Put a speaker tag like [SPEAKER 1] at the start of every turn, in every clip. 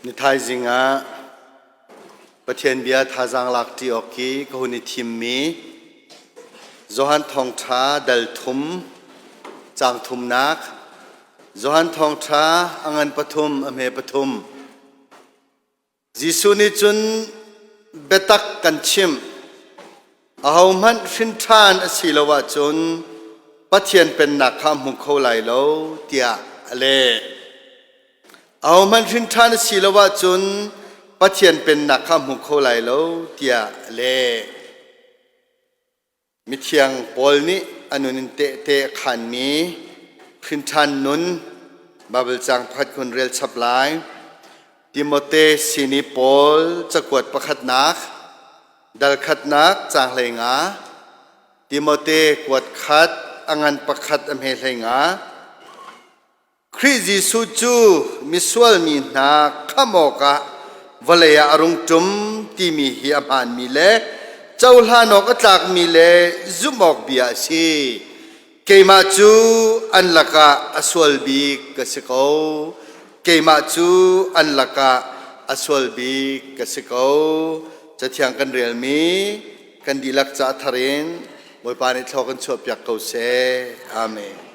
[SPEAKER 1] Ni thaizing ah Pathian bia thazaang lak ṭi awk i ka hun i thimmi Johan Thawngṭha dal thum caang thumnak Johan Thawngṭha a ngan pathum a hme pathum Jesuh nih cun biatak kan chimh ahohmanh hrin ṭhan a si lo ahcun Pathian Pennak kha a hmu kho lai lo tiah a leh. Ahohmanh hrin ṭhan a si lo ahcun Pathian Pennak kha a hmu kho lai lo tiah a leh. Mithiang Paul nih a nun in tehte a khaanmi hrinṭhan nun Baibal caang pakhat kun rel chap lai. Timote sin i Paul cakuat pakhatnak, dal khatnak caang 15, Timote kuat khat a ngan pakhat a hme 15, Khrih Jesuh cu misual mi hna khamh awkah vawlei ah a rung ṭum timi hi a hmaanmi le cohlan awk a tlakmi le zumh awk bia a si. Keimah cu an lakah a sual bik ka si ko. Keimah cu an lakah a sual bik ka si ko. Cathiang kan relmi kan dihlak ca thar in Bawipa nih thlaw kan chuahpiak ko seh. Amen.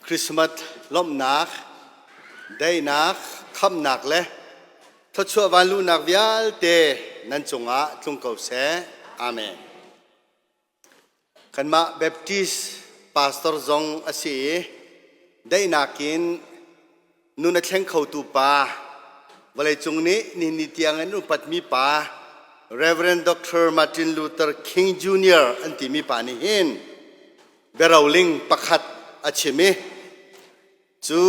[SPEAKER 1] Christmas lawmhnak, daihnak, khamhnak le thluachuah vanluhnak vialte nan cungah tlung ko seh. Amen. Kanmah Baptist pastor zong a si i daihnak in nun a thleng khotu pa, vawleicung nih nihin tiang in upatmi pa, Reverend Dr. Martin Luther King Jr. an timi pa nih hin biaroling pakhat a chim i. Cu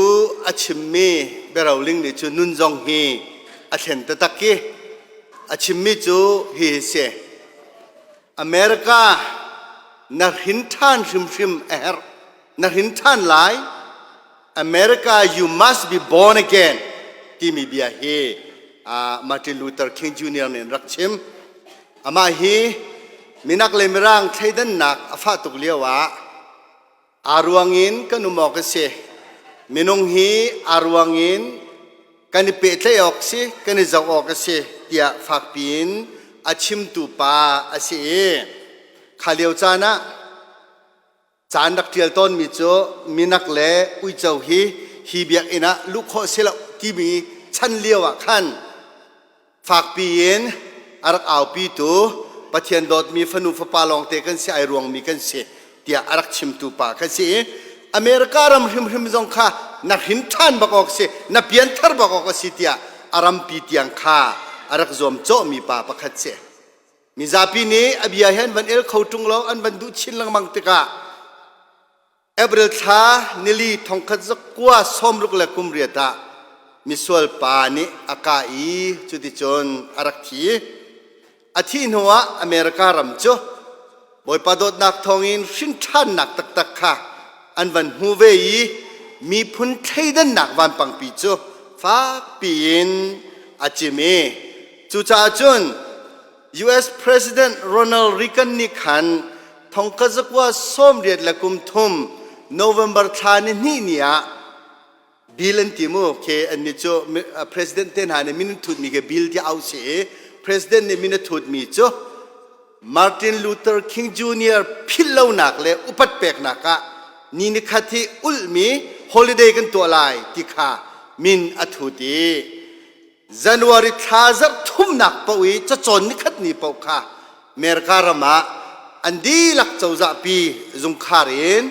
[SPEAKER 1] a chimmi biaroling nih cu nun zong hi a thlen taktak i a chimmi cu hi hi si. America na hrin ṭhan hrimhrim a herh. Na hrin ṭhan lai. America you must be born again timi bia hi Martin Luther King Jr. nih an rak chim. Amah hi minak le mirang thleidannak a fah tuk lio ah Aa ruang in kan um awk a si. Minung hi aa ruang in kan i pehtlaih awk si, kan i zoh awk a si tiah fakpi in a chimtu pa a si i kha lio caan ah caan rak ṭial tawnmi cu minak le uico hi hi biakinn ah luh khawh si lo timi chan lio ah khan Fakpi in a rak aupitu Pathian dawtmi fanu fapa lawngte kan si ai ruangmi kan si tiah a rak chimtu pa kha si i America ram hrimhrim zong kha na hrin ṭhan bak awk si na pianthar bak awk a si tiah a rampi tiang kha a rak zuamcawhmi pa pakhat si. Mizapi nih a bia hi an van el kho ṭung lo an van duh chin lengmang tikah April thla nili thongkhat zakua sawmruk le kum riat ah misual pa nih a kah i cuticun a rak thi. A thih hnuah America ram cu Bawipa dawtnak thawngin hrinṭhannak taktak kha an van hmu ve i miphun thleidannak vanpangpi cu fakpi in a cim i cucaah cun US President Ronald Reagan nih khan thongkhat zakua sawmriat le kum thum November thla ni hnih ni ah bill an ti mu ke an nih cu president te hna nih min thut mi ke bill ti au si i president nih min a thut mi cu Martin Luther King Jr. philh lonak le upat peknak ah ni ni khat hi ulhmi holiday kan tuah lai ti kha min a thut i January thla zarh thumnak paoh i cacawn nikhat ni paoh kha America ram ah an dihlak cozahpi zungkhar in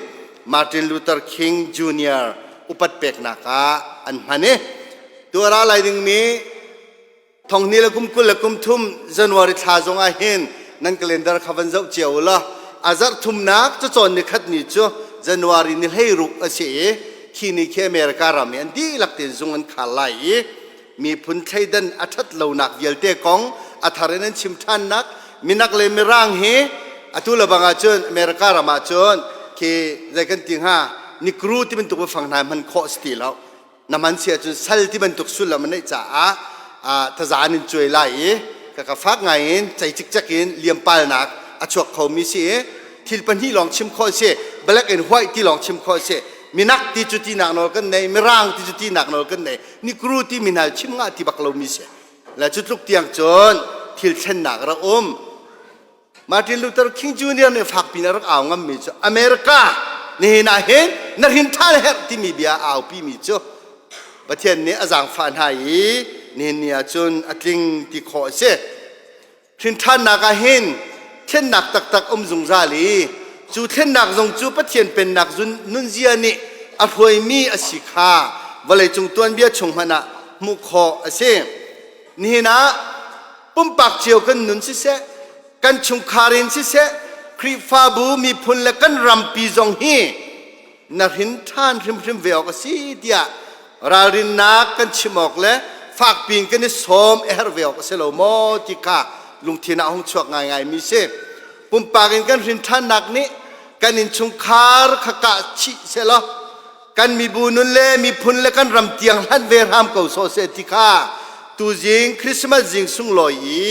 [SPEAKER 1] Martin Luther King Jr. upat peknak ah an hman i tuara lai dingmi thonghni le kum 20 le kum thum January thla zong ah hin nan calendar kha van zoh cio u law a zarh thumnak cacawn nikhat ni cu January ni 16 a si i khi ni khi America ram i an dihlak tein zung an khar lai i miphun thleidan a ṭhat lonak vialte kong a thar in an chim ṭhannak minak le mirang hi atu le bang ahcun America ram ahcun khi zei kan ti hnga nikru ti bantuk fang hna hman khawh si ti lo na man si ahcun sal ti bantuk sullam a neih caah thazaan in cuai lai i ka ka fak ngai in cei cikcek in liampalnak a chuak khomi si i thil pahnih lawng chim khawh si black and white ti lawng chim khawh si minak ti cu tinak nawl kan nei mirang ti cu tinak nawl kan nei nikru ti mi hna chim ngah ti bak lomi si le cu tluk tiang cun thil thlennak ra um Martin Luther King Jr. nih fakpi in a rak au ngammi cu America nihin ah hin na hrin ṭhan herh timi bia a aupi mi cu Pathian nih a zaangfah hna i nihin ni ah cun a tling ti khawh a si. Hrin ṭhannak ah hin thlennak taktak um zungzal i cu thlennak zong cu Pathian pennak nunzia nih a hruaimi a si kha vawleicung tuanbia chung hmanh ah hmuh khawh a si. Nihin ah pumpak cio kan nun siseh, kan chungkhar in siseh, Khrihfabu miphun le kan rampi zong hi na hrin ṭhan hrimhrim ve awk a si tiah ralrinnak kan chim awk le fakpi in kan i sawm a herh ve awk a si lo maw ti kha lungthin ah hung chuak ngaingai mi si. Pumpak in kan hrin ṭhannak nih kan innchungkhar kha kah chih sehlaw kan mibu nun le miphun le kan ram tiang hlanh ve hram ko sawh seh ti kha tuzing Christmas zing sunglawi i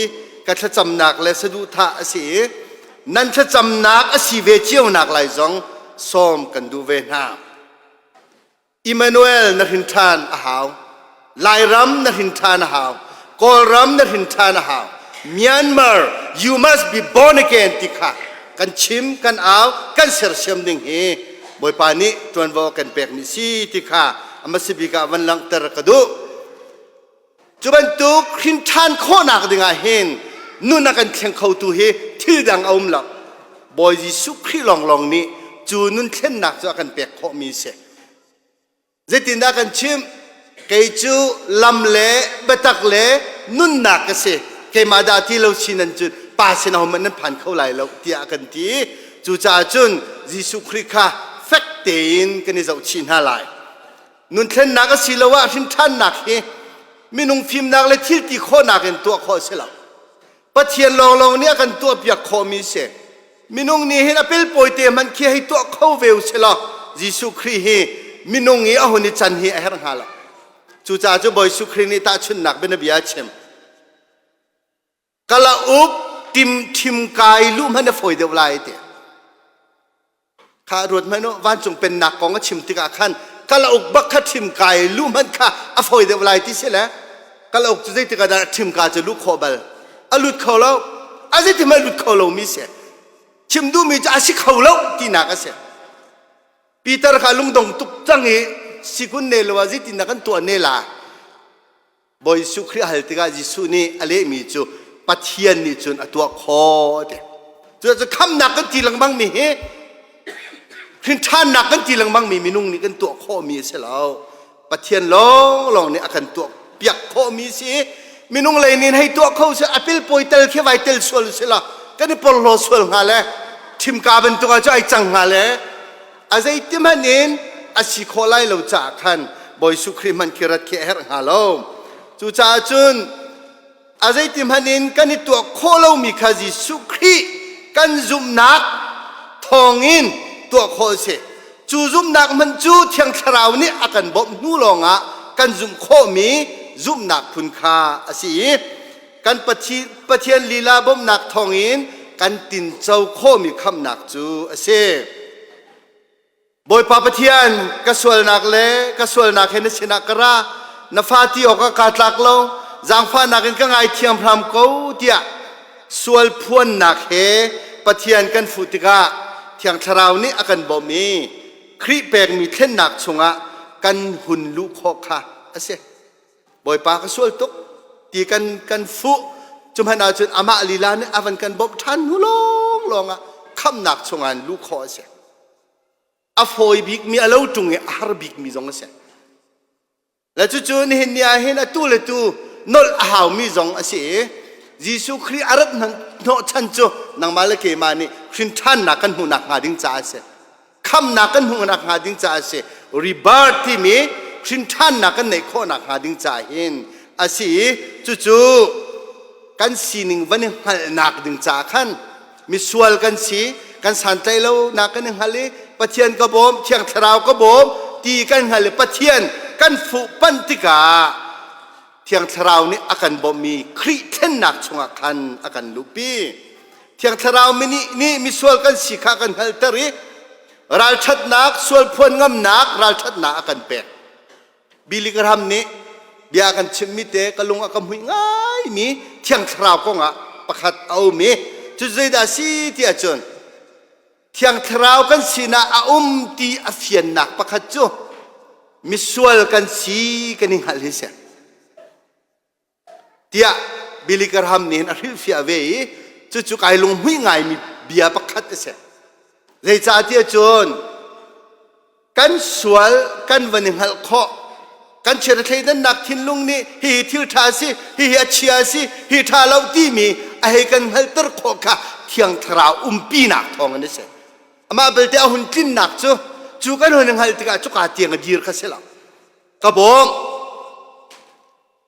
[SPEAKER 1] ka thlacamnak le saduhthah a si i nan thlacamnak a si ve cio nak lai zong sawm kan duh ve hna. Emmanuel na hrin ṭhan a hau. Lairam na hrin ṭhan a hau. Kawlram na hrin ṭhan a hau. Myanmar you must be born again ti kha kan chim kan au kan sersiam ding hi Bawipa nih ṭuanvo kan pekmi si ti kha a hmasa bik ah van langhter ka duh. Cu bantuk hrin ṭhan khawhnak dingah hin nun a kan thleng khotu hi thil dang a um lo. Bawi Jesuh Khrih lawnglawng nih cu nun thlennak cu a kan pek khawhmi a si. Zeitindah kan chimh? Kei cu lam le biatak le nunnak ka si. Keimah dah ti lo sin an cun pa sin ahohmanh nan phan kho lai lo tiah a kan ti. Cucaah cun Jesuh Khrih kha fek tein kan i zohchih hna lai. Nunthlennak asiloah hrinṭhannak hi minung fimnak le thil ti khawhnak in tuah khawh a si lo. Pathian lawnglawng nih a kan tuahpiak khawhmi si. Minung nih hin a pelpawi te hmanh khi hei tuah kho ve u sih law Jesuh Khrih hi minung i a hun i can hi a herh hnga lo. Cucaah cu Bawi Jesuh Khrih nih tahchunhnak bianabia a chim. Kalauk tim ṭhim kai luh hmanh a fawi deuh lai ti. Kha ruat hmanh u, vancung pennak kong a chim tikah khan kalauk bak kha ṭhim kai luh hmanh kha a fawi deuh lai ti si le kalauk cu zeitik ah dah ṭhim ka cu luh khawh bal a lut kho lo a zeiti hmanh lut kho lomi si chim duhmi cu a si kho lo tinak a si Peter kha lungdong tuk cang i sikun ne lo ah zeitin dah kan tuah ne la Bawi Jesuh Khrih a hal tikah Jesuh nih a lehmi cu Pathian nih cun a tuah khawh ti. Cucaah khamnak kan ti lengmang mi hi hrinṭhannak kan ti lengmang mi minung nih kan tuah khawhmi a si lo. Pathian lawnglawng nih a kan tuah piak khawhmi si. Minung lei nih hei tuah kho si a pilpawi tel khi vai tel sual si la kan i porhlaw sual hnga le thimka bantuk ah cu ai cang hnga le A zeiti hmanh in a si khawh lai lo caah khan Bawi Jesuh Khrih hmanh khi rat khi a herh hnga lo. Cucaah cun a zeiti hmanh in kan i tuah khawh lomi kha Jesuh Khrih kan zumhnak thawngin tuah khawh a si. Cu zumhnak hmanh cu Thiang Thlarau nih a kan bawmh hnu lawngah kan zumh khawhmi zumhnak phun kha a si i kan Pathian lila bawmhnak thawngin kan tinco khawhmi khamhnak cu a si. Bawipa Pathian, ka sualnak le ka sualnak he na sinah ka ra, na fa ti awkah kaa tlak lo, zaangfahnak in ka ngaithiam hram ko tiah sual phuannak he Pathian kan fuh tikah Thiang Thlarau nih a kan bawmh i Khrih pekmi thlennak chungah kan hun luh khawh kha a si. Bawipa ka sual tuk ti kan kan fuh cu hmanh ahcun amah lila nih a van kan bawmh ṭhan hnu lawnglawng ah khamhnak chungah in luh khawh a si. A fawi bikmi a lo ṭung i a har bikmi zong a si. Le cucu nihin ni ah hin atu le tu nolh a haumi zong a si i Jesuh Khrih a rat hnawhchan cu nangmah le keimah nih hrinṭhannak kan hmuhnak hnga ding caah a si. Khamnak kan hmuhnak hnga ding caah a si. Rebirth timi hrinṭhannak kan neih khawhnak hnga ding caah hin a si i cucu kan sining van i hngalhnak ding caah khan misual kan si, kan santlaih lo nak kan i hngal i Pathian ka bawm, Thiang Thlarau ka bawm ti kan hngal i Pathian kan fuh panh tikah Thiang Thlarau nih a kan bawmhmi Khrih thlennak chungah khan a kan luhpi. Thiang Thlarau nih nih misual kan si kha kan hngalhter i ralṭhatnak, sualphuan ngamnak, ralṭhatnak a kan pek. Billy Graham nih bia kan chimmi te ka lung a ka hmuih ngaimi Thiang Thlarau kongah pakhat a um i cu zeidah a si ti ahcun Thiang Thlarau kan sinah a um ti a fiannak pakhat cu misual kan si kan i hngalh hi si tiah Billy Graham nih hin a hrilhfiah ve i cucu kai lunghmuih ngaimi bia pakhat a si. Zeicahtiah cun kan sual kan van i hngalh khawh kan chiat thleidannak thinlung nih hihi thil ṭha a si hihi a chia a si hi ṭha lo timi a hei kan hngalhter khawh kha thiang thlarau umpinak thawng in a si amah belte a hun tlinnak cu cu kan hun i hngalh tikah cuka tiang a dir kha si lo ka bawm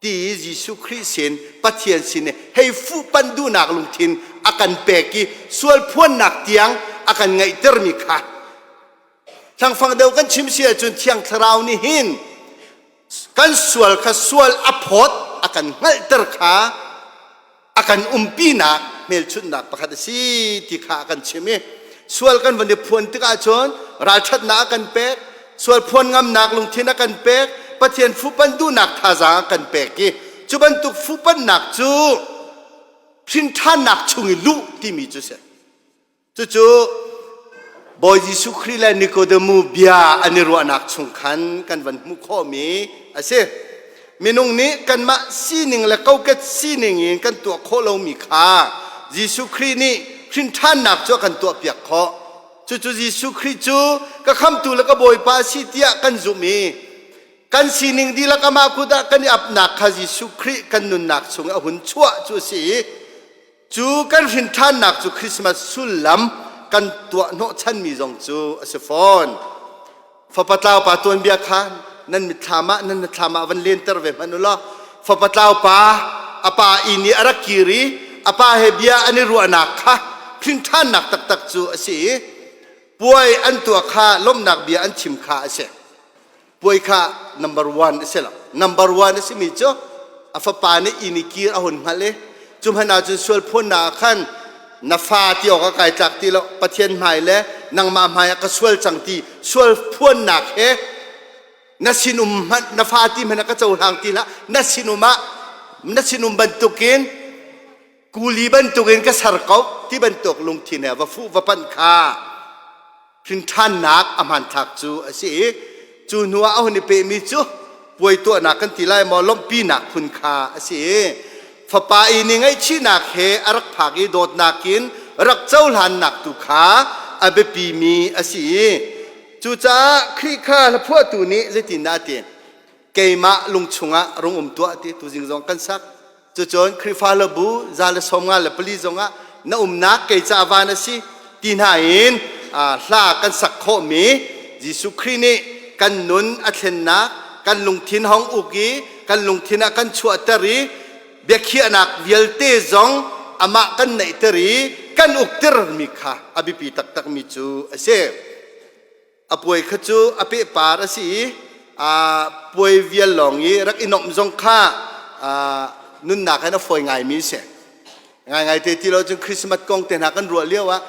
[SPEAKER 1] ti Jesuh Khrih sin Pathian sin hei fuhpanh duhnak lungthin a kan pek i sual phuannak tiang a kan ngeihtermi kha hlangfang deuh kan chim si ahcun Thiang Thlarau nih hin kan sual kha sual a phawt a kan hngalhter kha a kan umpinak hmelchunhnak pakhat a si ti kha a kan chim i sual kan van i phuan tikah cun ralṭhatnak a kan pek sual phuan ngamnak lungthin a kan pek Pathian fuhpanh duhnak thazaang a kan pek i cu bantuk fuhpanhnak cu hrinṭhannak chung i luh timi cu si Cucu Bawi Jesuh Khrih le Nikodemu bia an i ruahnak chung khan kan van hmuh khawhmi a si. Minung nih kanmah sining le kokek sining in kan tuah khawh lomi kha Jesuh Khrih nih hrinṭhannak cu a kan tuahpiak khawh. Cucu Jesuh Khrih cu ka khamtu le ka Bawipa a si tiah kan zumh i kan sining dihlak amah kut ah kan i apnak kha Jesuh Khrih kan nunnak chung a hun chuah cu a si i Cu kan hrinṭhannak cu Christmas sullam kan tuah hnawhchanmi zong cu a si fawn. Fapa tlaupa tuanbia khan. Nan mitthlam ah nan hnathlam ah van lenter ve hmanh u law fapa tlau pa a pa inn i a rak kir i a pa he bia an i ruahnak kha hrinṭhannak taktak cu a si i puai an tuah kha lawmhnak bia an chim kha a si. Puai kha number one a si lo. Number one a simi cu a fapa nih inn i kir a hun hngalh i cu hmanh ah cun sual phuannak ah khan na fa ti awk ah kai tlak ti lo, Pathian hmai le nangmah hmai ah ka sual cang ti sual phuannak he na sinum hmanh na fa ti hmanh ah ka cohlang ti hlah, na sinum ah na sinum bantukin kuli bantukin ka ser ko ti bantuk lungthin he va fuh va panh kha hrinṭhannak a hmanthlak cu a si i cu hnu ah a hun i pehmi cu puai tuahnak kan ti lai maw, lawmhpinak phun kha a si i fapa i ni ngaihchihnak he a rak phak i dawtnak in rak cohlannak tu kha a biapimi a si i cucaah Khrih kha hlaphuahtu nih zeitindah a ti? Keimah lung chungah rung um tuah ti tuzing zong kan sak. Cucun Khrihfa labu 154 zongah na umnak kei ca van a si ti hna in hla kan sak khawhmi Jesuh Khrih nih kan nun a thlennak, kan lungthin hong uk i kan lungthin ah kan chuahter i biakhiahnak vialte zong amah kan neihter i kan uktermi kha a biapi taktakmi cu a si. A puai kha cu a pehpar a si i puai vial lawng i rak i nuamh zong kha nunnak hin a fawi ngaimi a si. Ngaingai te ti lo cun Christmas kong te hna kan ruah lio ah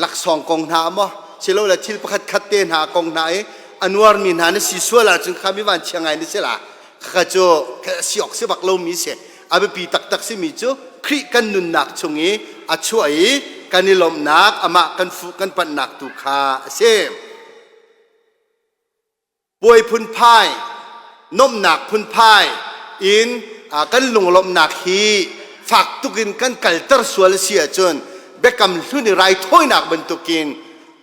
[SPEAKER 1] laksawng kong hna maw silole thil pakhat khat te hna kong hna i a nuarmi hna na si sual ahcun kha mi vanchia ngai na si la. Khakha cu si awk si bak lomi si. A biapi taktak simi cu Khrih kan nunnak chung i a chuah i kan i lawmhnak amah kan fuh kan panhnak tu kha a si. Puai phunphai, nuamhnak phunphai in kan lunglawmhnak hi fak tuk in kan kalter sual a si ahcun biakam hlun i raithawinak bantukin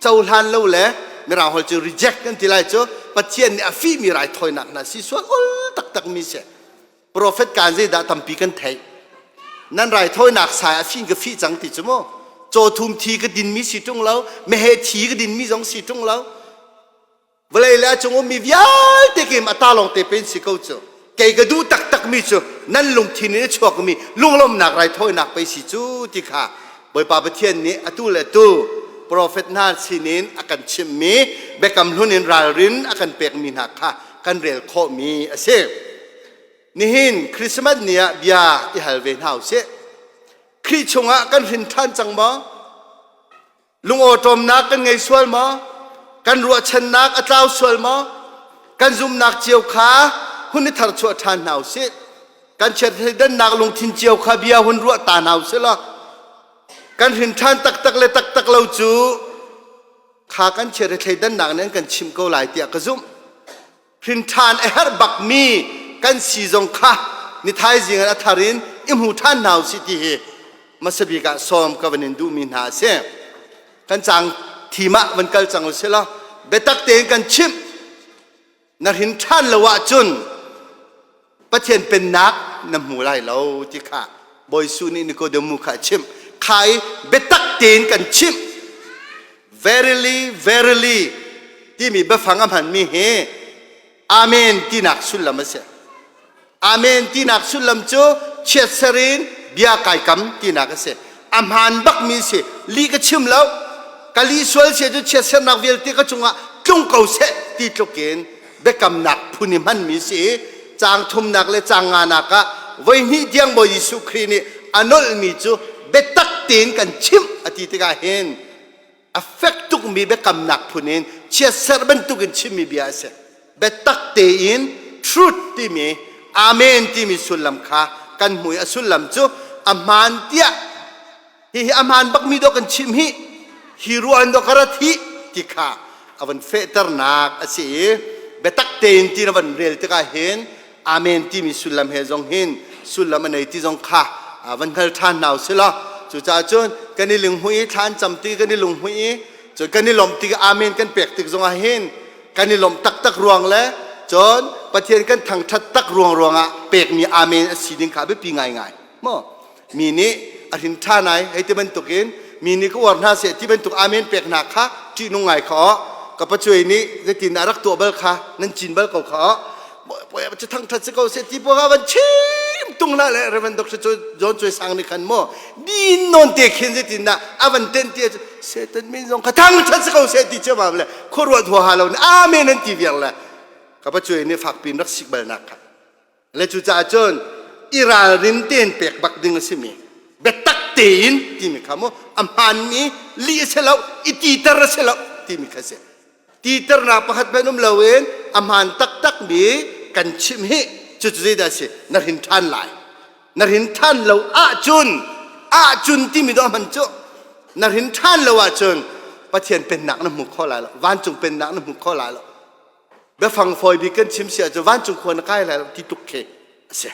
[SPEAKER 1] cohlan lo le mirang holh cu reject kan ti lai cu Pathian nih a fihmi raithawinak hna si sual ol taktakmi si. Profet kaan zeidah tampi kan theih. Nan raithawinak sai a fin ka fih cang ti cu mu. Cawthum thi ka dinmi si ṭung lo, meheh thi ka dinmi zong si ṭung lo. Vawlei le a cung ummi vialte kim a ta lawng te pen si ko cu. Kei ka duh taktakmi cu nan lungthin in a chuakmi lunglawmnak raithawinak pei si cu ti kha Bawipa Pathian nih atu le atu profet hna sinin a kan chimhmi biakam hlun in ralrin a kan pekmi hna kha kan rel khawhmi a si. Nihin Christmas ni ah bia i hal ve hna usih. Khrih chungah kan hrin ṭhan cang maw? Lungawṭawmnak kan ngei sual maw? Kan ruahchannak a tlau sual maw? Kan zumhnak cio kha hun i tharchuah ṭhan hna usih. Kan chiathleidannak lungthin cio kha bia hun ruah ta hna usih law kan hrin ṭhan taktak le taktak lo cu kha kan chiathleidannak nih an kan chimh ko lai tiah ka zumh. Hrin ṭhan a herh bakmi kan si zong kha ni thaizing ah a thar in i hmu ṭhan hna usih ti hi hmasabik ah sawm ka van in duhmi hna a si. Kan caang thim ah van kal cang usih law biatak tein kan chimh na hrin ṭhan lo ahcun Pathian pennak na hmu lai lo ti kha Bawi Jesuh nih Nikodemu kha a chimh. Kha i biatak tein kan chimh. Verily, verily timi biafang a hmanmi hi Amen tinak sullam a si. Amen tinak sullam cu chiatser in bia kai kam tinak a si. A hmaan bakmi si. Lih ka chim lo. Ka lih sual sia cu chiatsernak vialte ka cungah tlung ko seh ti tluk in biakamnak phun i hmanmi si i caang thumnak le caang nganak ah voihnih tiang Bawi Jesuh Khrih nih a nolhmi cu biatak tein kan chimh a ti tikah hin a fek tukmi biakamnak phun in chiatserh bantukin chimmi bia a si. Biatak tein truth timi amen timi sullam kha kan hmu i a sullam cu a hmaan tiah hihi a hmaan bakmi dawh kan chim hi hi ruah in dawh ka rat hi ti kha a van fehternak a si i biatak tein ti na van rel tikah hin amen timi sullam he zong hin sullam a nei ti zong kha van hngal ṭhan hna usih law cucaah cun kan i lunghmuih i thla an cam ti kan i lunghmuih i cun kan i lawmh tik amen kan pek tik zongah hin kan i lawmh taktak ruang le cun Pathian kan thangṭhat tak ruang ruangah pekmi amen a si ding kha biapi ngaingai maw mi nih a hrin ṭhan ai hei ti bantukin mi nih ka uar hna seh ti bantuk amen pek hna kha ṭihnung ngai kha aw ka pacuai nih zeitin a rak tuah bal kha nan cin bal ko kha aw. Bawipa cu thangṭhat si ko seh ti paoh van chim tung hlah le Reverend Dr. John Choi Sang nih khan maw din nawn te khin zeitin dah a van tenh ti ahcun Satan min zong kha thangṭhat si ko seh ti ciammam le khuaruah huaha lo nih amen an ti viar le ka pa cuai nih fak pin rak sik balnak kha le cucaah cun i ralrin tein pek bak ding a simi biatak tein timi kha mu a hmaanmi lih a si lo i titer a si lo timi kha si. Titernak pakhat hmanh um loin a hmaan taktakmi kan chimh hi cucu zeidah a si? Na hrin ṭhan lai. Na hrin ṭhan lo ahcun, ahcun timi dawh hman cu na hrin ṭhan lo ahcun Pathian pennak na hmu kho lai lo, vancung pennak na hmu kho lai lo. Biafang fawi bik kan chim si ahcun vancung khua na kai lai lo ti tuk khi a si.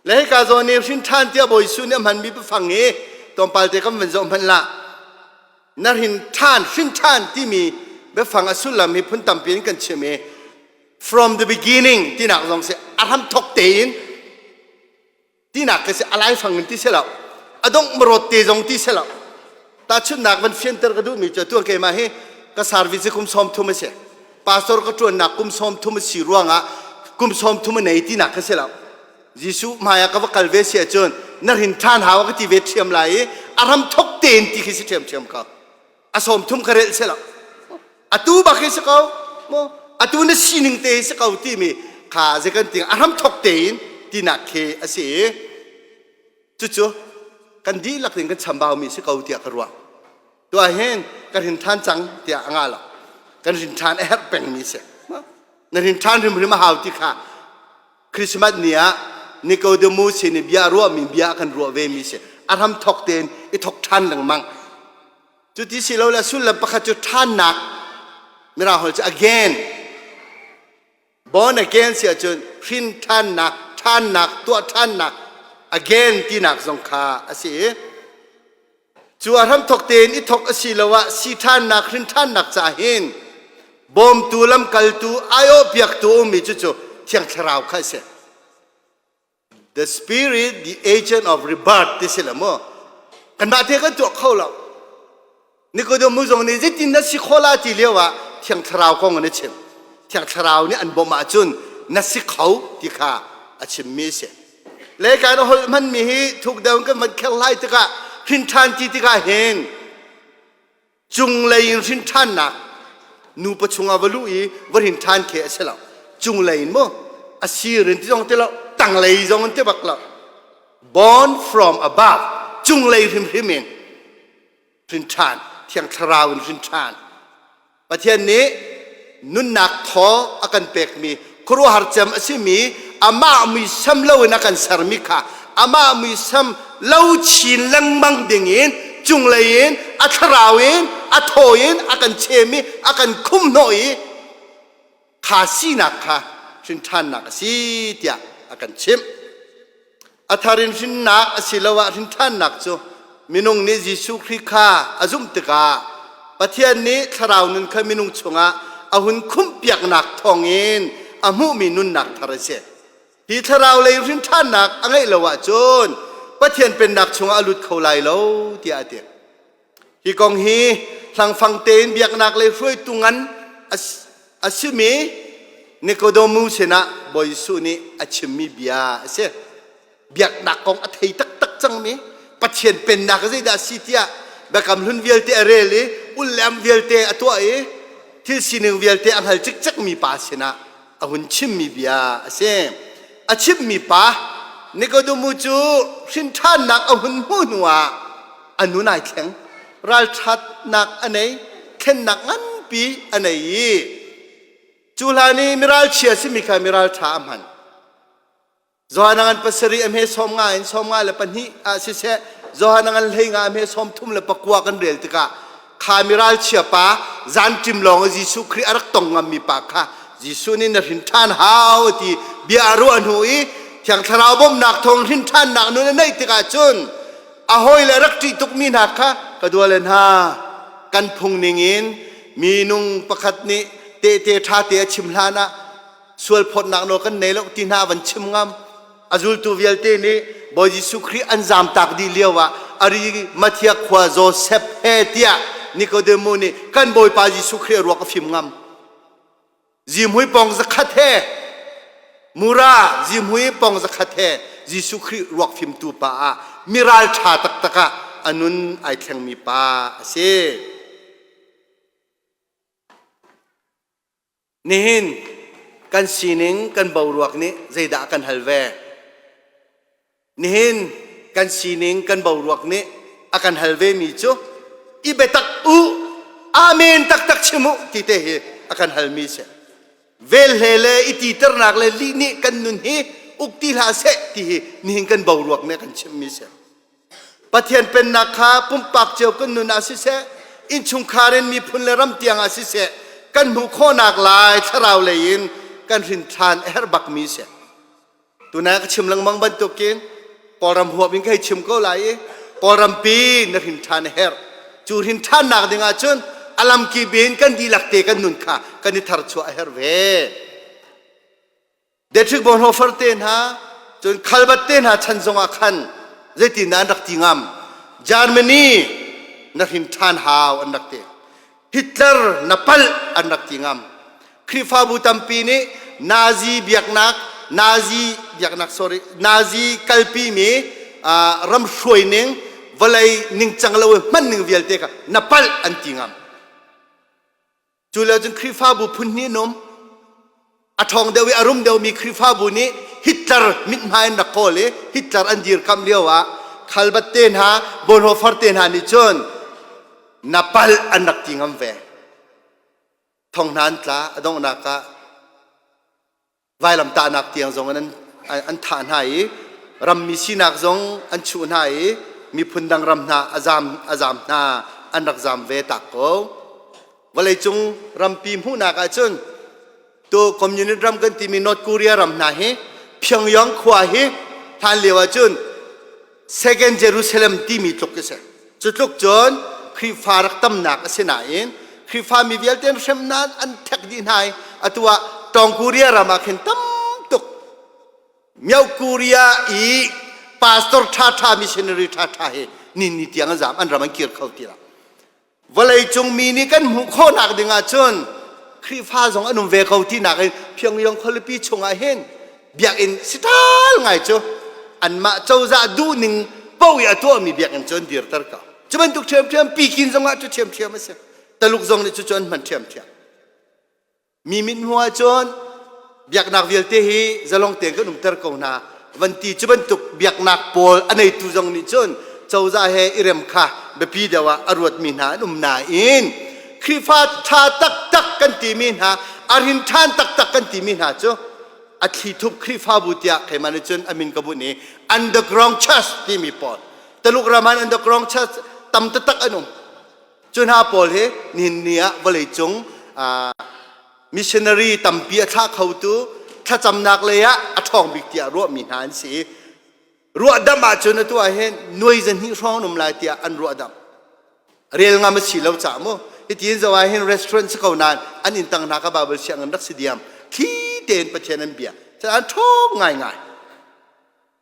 [SPEAKER 1] Le hika zawn i hrin ṭhan tiah Bawi Jesuh nih a hmanmi biafang hi tlawmpal te kan van zoh hmanh lah. Na hrin ṭhan, hrin ṭhan timi biafang a sullam hi phun tampi in kan chim i from the beginning tinak zong si a hramthok tein tinak ka si a laifang in ti si lo a dongh marawt te zong ti si lo tahchunhnak van fianter ka duhmi cu tuan keimah hi ka service kum 30 a si pastor ka ṭuannak kum 30 a si ruangah kum 30 a nei tinak ka si lo. Jesuh hmai ah ka va kal ve si ahcun na hrin ṭhan hau ka ti ve ṭhiam lai i a ram thok tein ti khi si ṭhiamṭhiam ko. A 30 ka relh si lo, atu bak hi si ko maw, atu na sining te hi si ko timi kha zei kan ti a hram thok tein tinak khi a si i cucu kan dihlak in kan chambaumi si ko tiah ka ruah. Tuah hin kan hrin ṭhan cang tiah a ngah lo, kan hrin ṭhan a herh pengmi si. Na hrin ṭhan hrimhrim a hau ti kha Christmas ni ah Nicodemus sin i bia ruahmi bia kan ruah ve mi si. A hram thok tein i thok ṭhan lengmang. Cuti si lo le sullam pakhat cu ṭhannak, mirang holh cu again, born again si ahcun hrin ṭhannak, ṭhannak, tuah ṭhannak, again tinak zong kha a si i cu a hramthok tein i thok a si lo ah si ṭhannak, hrin ṭhannak ca hin bawmtu, lamkaltu, aiawh piaktu ummi cucu Thiang Thlarau kha a si. The spirit, the agent of rebirth ti si lo mu. Kanmah te kan tuah kho lo. Nicodemus zong nih zeitin na si kho la ti lio ah Thiang Thlarau kong an i chim. Thiang Thlarau nih an bawmh ahcun na si kho ti kha a chimmi a si. Le kan holh hmanmi hi thuk deuh kan van kher lai tikah hrin ṭhan ti tikah hin cunglei in hrin ṭhannak, nupa chungah va luh i va hrin ṭhan khi a si lo. Cunglei in mu a sir in ti zong ti lo, tanglei zong in ti bak lo, born from above, cunglei hrimhrim in hrin ṭhan, Thiang Thlarau in hrin ṭhan. Pathian nih nunnak thaw a kan pekmi, khuaruahhar cem a simi amah muisam loin a kan sermi kha amah muisam lo chin lengmang dingin cunglei in a thlarau in a thaw in a kan chem i a kan khumhnawh i kha sinak kha hrinṭhannak a si tiah a kan chimh. A thar in hrinnak asiloah hrinṭhannak cu minung nih Jesuh Khrih kha a zumh tikah Pathian nih thlarau nun kha minung chungah a hun khumhpiaknak thawngin a hmuhmi nunnak thar a si. Hi thlarau lei hrinṭhannak a ngeih lo ahcun Pathian Pennak chungah a lut kho lai lo tiah a ti. Hi kong hi hlangfang tein biaknak lei hruaitu ngan a simi Nikodemu sinah Bawi Jesuh nih a chimmi bia a si. Biaknak kong a thei taktak cangmi, Pathian pennak zeidah a si tiah Biakam Hlun vialte a rel i ullam vialte a tuah i thil sining vialte a hngal cikcekmi pa sinah a hun chimmi bia a si. A chimmi pa Nikodemu cu hrinṭhannak a hun hmuh hnuah a nun ai thleng, ralṭhatnak a nei, thlennak nganpi a nei i cu hlan i miralchia simi kha miralṭha a hman. Johan ngan 7 a hme 50 in 52 ah siseh, Johan ngan 15 a hme 34 kan rel tikah kha miralchia pa, zanṭim lawng i Jesuh Khrih a rak tong ngammi pa kha Jesuh nih na hrin ṭhan hau ti bia a ruah hnu i Thiang Thlarau bawmhnak thawng hrin ṭhannak nun a neih tikah cun a hawile rak ṭih tukmi hna kha, ka duale hna, kan phung ningin minung pakhat nih tehte ṭha te a chim hlan ah sual phawtnak nawl kan nei lo ti hna van chim ngam. A zultu vialte nih Bawi Jesuh Khrih an zamtak dih lio ah Arimathea khua Joseph he tiah Nikodemu nih kan Bawipa Jesuh Khrih a ruak a fim ngam. Zihmui pong zakhat he mura zihmui pong zakhat he Jesuh Khrih ruak fimtu pa ah miral ṭha taktak ah a nun ai thlengmi pa a si. Nihin kan sining kan boruak nih zeidah a kan hal ve? Nihin kan sining kan boruak nih a kan hal ve mi cu i biatak u amen taktak chim u ti te hi a kan halmi si. Velhle le i titernak le lih nih kan nun hi uk ti hlah seh ti hi nihin kan boruak nih a kan chimmi si. Pathian pennak kha pumpak cio kan nun ah siseh, innchungkhar in miphun le ram tiang ah siseh, kan hmuh khawhnak lai thlarau lei in kan hrin ṭhan a herh bakmi si. Tunai ka chim lengmang bantukin Kawlram huap in ka hei chim ko lai i Kawlrampi na hrin ṭhan a herh. Cu hrin ṭhannak ding ahcun a lamkip in kan dihlak te kan nun kha kan i tharchuah a herh ve. Dietrich Bonhoeffer te hna cun Calvert te hna chan zongah khan zeitin dah an rak ti ngam Germany na hrin ṭhan hau an rak ti Hitler na palh an rak ti ngam Khrihfabu tampi nih Nazi biaknak Nazi biaknak sorry Nazi kalpi mi ram hruai ning vawlei ningcang lo i hman ning vialte kha na palh an ti ngam Cu lio cun Khrihfabu phun hnih an um. A ṭhawng deuh i a rum deuhmi Khrihfabu nih Hitler mithmai an rak kawl i Hitler an dirkamh lio ah Khalbat te hna, Bonhoeffer te hna nih cun na palh an rak ti ngam ve. Thong hna an tla, a donghnak ah vailamtahnak tiang zong in an thah hna i rammi sinak zong an chuh hna i miphun dang ram hna a zam a zam hna an rak zam ve tak ko vawleicung rampi hmuhnak ahcun tu communist ram kan timi North Korea ram hna hi Pyongyang khua hi hlan lio ahcun Second Jerusalem timi tluk a si cu tluk cun Khrihfa rak tamnak a si nain Khrihfa mi vialte an hremnak an thek dih hna i atu ah Tawng Korea ram ah khin tam tuk Myo Korea i pastor ṭhaṭha missionary ṭhaṭha hi ni ni tiang an zam an ram an kir kho ti lo Vawleicung mi nih kan hmuh khawhnak ding ahcun Khrihfa zong an um ve ko tinak in Pyongyang khualipi chungah hin biakinn siṭal ngai cu anmah cozah duhning paoh i a tuahmi biakinn cu an dirter ko. Cu bantuk ṭhiamṭhiam Peking zongah cu ṭhiamṭhiam a si. Taluk zong nih cucu an hman ṭhiamṭhiam. Mi mit hmuh ahcun biaknak vialte hi zalong tein kan umter ko hna van ti cu bantuk biaknak pawl a neitu zong nih cun cozah he i rem kha biapi deuh ah a ruatmi hna an um nain Khrihfa ṭha taktak kan timi hna a rin ṭhan taktak kan timi hna cu a thlithup Khrihfabu tiah keimah nih cun a min ka bunh i underground church timi pawl Taluk ram ah underground church tam taktak an um Cu hna pawl hi nihin ni ah vawleicung missionary tampi a thlah khotu thlacamnak lei ah a ṭhawng bik tiah ruahmi hna an si i ruahdamh ahcun atu ah hin nuai zahnih hrawng an um lai tiah an ruahdamh. Rel ngam a si lo caah mu hitin zo ah hin restaurant si ko nain an inn tang hna kha Bible sianginn rak si diam thli tein Pathian an bia. An ṭhawng ngaingai.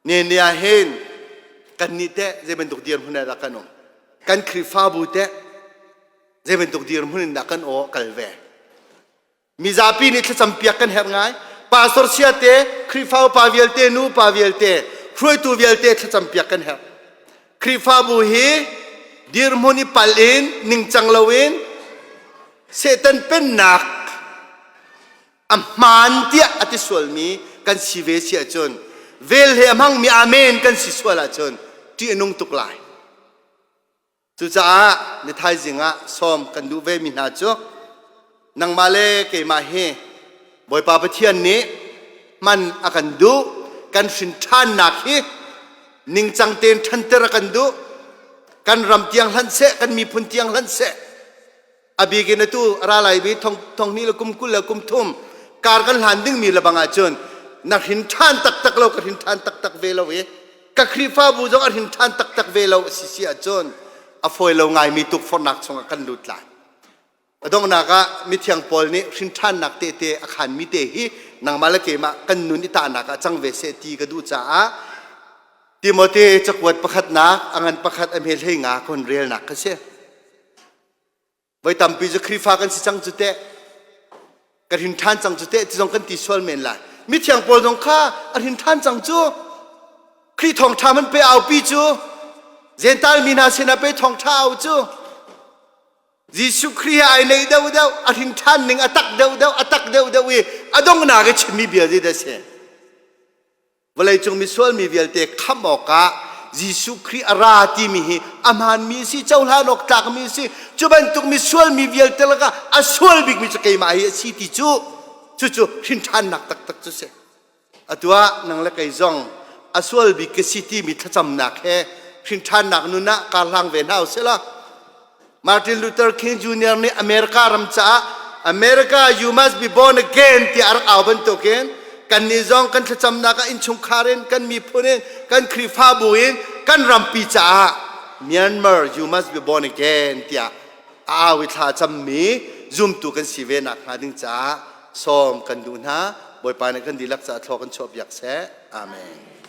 [SPEAKER 1] Nihin ah hin kannih teh zei bantuk dirhmun ah dah kan um? Kan Khrihfabu teh zei bantuk dirhmun in dah kan aw kal ve? Mizapi nih thlacam piak kan herh ngai. Pastor sia te, Khrihfa upa vialte, nu upa vialte, hruaitu vialte thlacam piak kan herh. Khrihfabu hi dirhmun i pal in ningcang loin Satan pennak a hmaan tiah a ti sualmi kan si ve si ahcun vel he a hmangmi amen kan si sual ahcun ṭih a nung tuk lai. Cucaah ni thaizing ah sawm kan duh vemi hna cu nangmah le keimah hi Bawipa Pathian nih hman a kan duh kan hrin ṭhannak hi ningcang tein ṭhanter a kan duh kan ram tiang hlanh seh kan miphun tiang hlanh seh A bik in atu a ra lai mi thong thong hnih le kum 20 le kum thum kar kan hlan dingmi lebang ahcun na hrin ṭhan taktak lo ka hrin ṭhan taktak ve lo i ka Khrihfabu zong a hrin ṭhan taktak ve lo a si si ahcun a fawi lo ngaimi tukforhnak chungah kan lut lai. A donghnak ah mithiang Paul nih hrin ṭhannak tehte a khanmi te hi nangmah le keimah kan nun i tahnak ah cang ve seh ti ka duh caah Timote cakuat pakhatnak a ngan pakhat a hme hlei nga ka hun relnak ka si. Voi tampi cu Khrihfa kan si cang cu teh. Ka hrin ṭhan cang cu teh ti zong kan ti sual men lai. Mithiang Paul zong kha a hrin ṭhan cang cu. Khrih thawngṭha man pe aupi cu. Jentail mi hna sinah pe thawngṭha au cu. Jesuh Khrih he ai neih deuhdeuh, a hrin ṭhan ning a tak deuhdeuh, a tak deuhdeuh i a donghnak i chimmi bia zei dah si? Vawleicung misual mi vialte khamh awkah Jesuh Khrih a ra timi hi a hmaanmi a si, cohlan awk tlakmi a si. Cu bantuk misual mi vialte lakah a sual bikmi cu keimah hi a si ti cu cucu hrinṭhannak taktak cu si. Atu ah nang le kei zong a sual bik ka si timi thlacamnak he hrinṭhannak nun ah kar hlang ve hna usih law Martin Luther King Jr. nih America ram caah America you must be born again tiah a rak au bantukin kannih zong kan thlacamnak ah innchungkhar in kan miphun in kan Khrihfabu in kan rampi caah Myanmar you must be born again tiah a au i thla cammi zumtu kan si ve nak hnga ding caah sawm kan duh hna. Bawipa nih kan dihlak caah thlaw kan chuah piak seh. Amen.